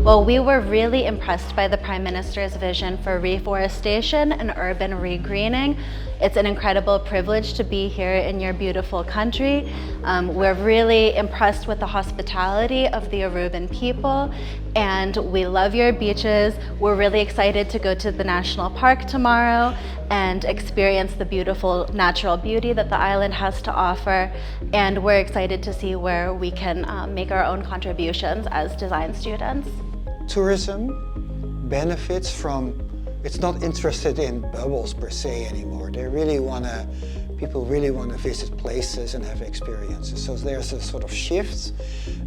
Well, we were really impressed by the Prime Minister's vision for reforestation and urban regreening. It's an incredible privilege to be here in your beautiful country. We're really impressed with the hospitality of the Aruban people, and we love your beaches. We're really excited to go to the national park tomorrow and experience the beautiful natural beauty that the island has to offer. And we're excited to see where we can make our own contributions as design students. Tourism benefits from, it's not interested in bubbles per se anymore. They really want to, people really want to visit places and have experiences. So there's a sort of shift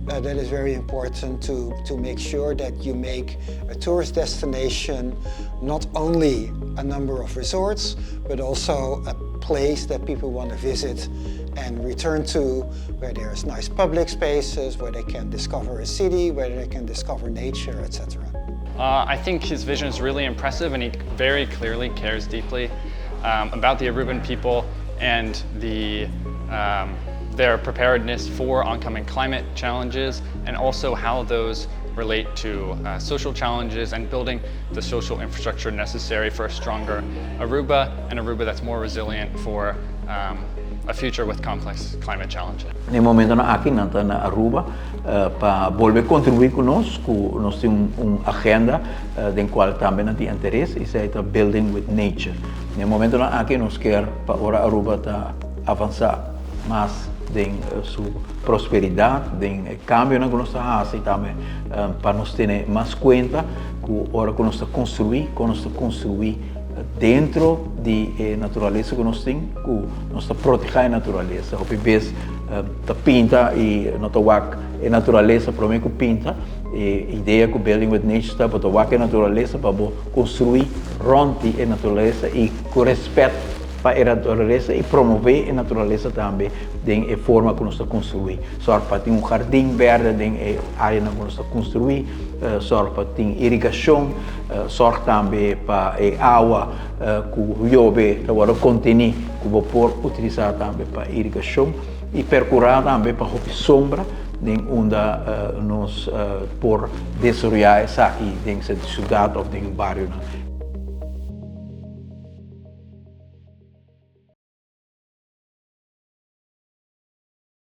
that is very important to make sure that you make a tourist destination not only a number of resorts, but also a place that people want to visit and return to, where there's nice public spaces, where they can discover a city, where they can discover nature, etc. I think his vision is really impressive, and he very clearly cares deeply about the Aruban people and their preparedness for oncoming climate challenges, and also how those relate to social challenges and building the social infrastructure necessary for a stronger Aruba and Aruba that's more resilient for a future with complex climate challenges. Na e momento aki nan ta na Aruba pa bolbe contribui cu nos, cu nos tin un agenda den cual tambe nan tin interes, y ta Building with Nature. Na e momento aki nos kier pa ora Aruba ta avansa mas den su prosperidad, den cambio cu nos ta haciendo tambe pa nos tene mas cuenta cu ora cu nos ta construi, cu nos ta construi den di naturalesa cu nos tin, cu nos ta protege e naturalesa. Hopi bes ta pinta y no ta wak e naturalesa prome cu pinta. E idea cu Building with Nature ta pa wak e naturalesa pa construi rond e naturalesa y cu respet pa e naturalesa y promove e naturalesa tambe den e forma cu nos ta construi. Zorg pa tin un hardin berde den e area cu nos ta construi, zorg pa tin irigacion, zorg tambe pa e awa cu yobe ta wordo conteni cu por utilisa tambe pa irigacion y percura tambe pa sombra den unda nos por desaroya esaki den ciudad of den bario.